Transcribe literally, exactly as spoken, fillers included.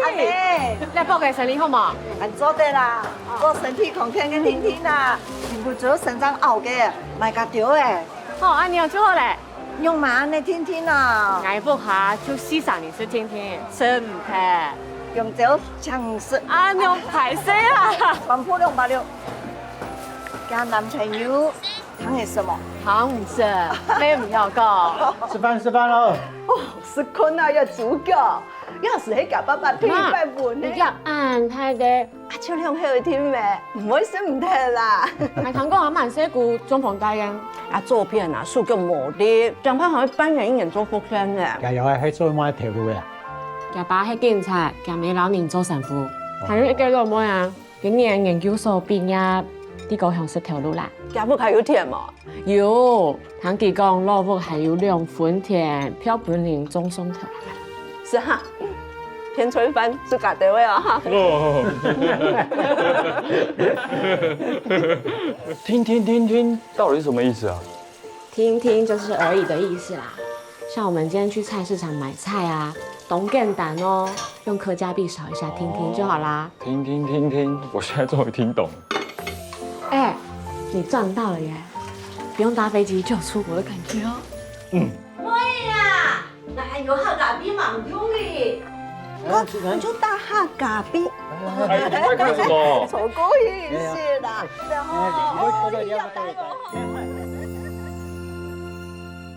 哎，這擺个生理好無？恁做得啦，做身體康健个定定啊，皮膚就生長好个，買較多欸。好，恁樣就好咧。仰嘛恁呢定定啊？𠊎屋下就四儕人食定定，食毋忒。用酒請食。恁樣歹勢啊！全部兩百六。交男朋友談些麼个？談毋識，你毋曉講。食飯，食飯囉。哦，食睏啊，愛煮个。 要是係佢爸爸第一擺問呢？你叫恁大个，啊，就兩口定定咩，毋會食毋忒啦。𠊎聽講阿滿細姑中風大个，啊，左片啊，手腳無力，驚怕還會半年一年做復健呢。佢又係做麼个頭路个啊？佢爸係警察，佢姆摎人做生意，還有一個老妹啊。 今年研究所畢業，在高雄食頭路啦。佢屋下有田無？有，聽佢講老屋還有兩分田，標本林種送頭。係啊，天吹飯自家兜个啊哈。哦。定定定定，到底是什麼意思啊？ 定定就是而已的意思啦。像我們今天去菜市場買菜啊，當簡單哦，用客家幣掃一下定定就好啦。定定定定，我現在終於聽懂了。哎，你賺到了耶！不用搭飛機就有出國的感覺哦。嗯。會啊，𠊎還有客家幣蠻用的。啊，你就搭客家幣。哎，你在看什麼？走過去一些啦。然後，哎，你會看到你要哦，要帶哦。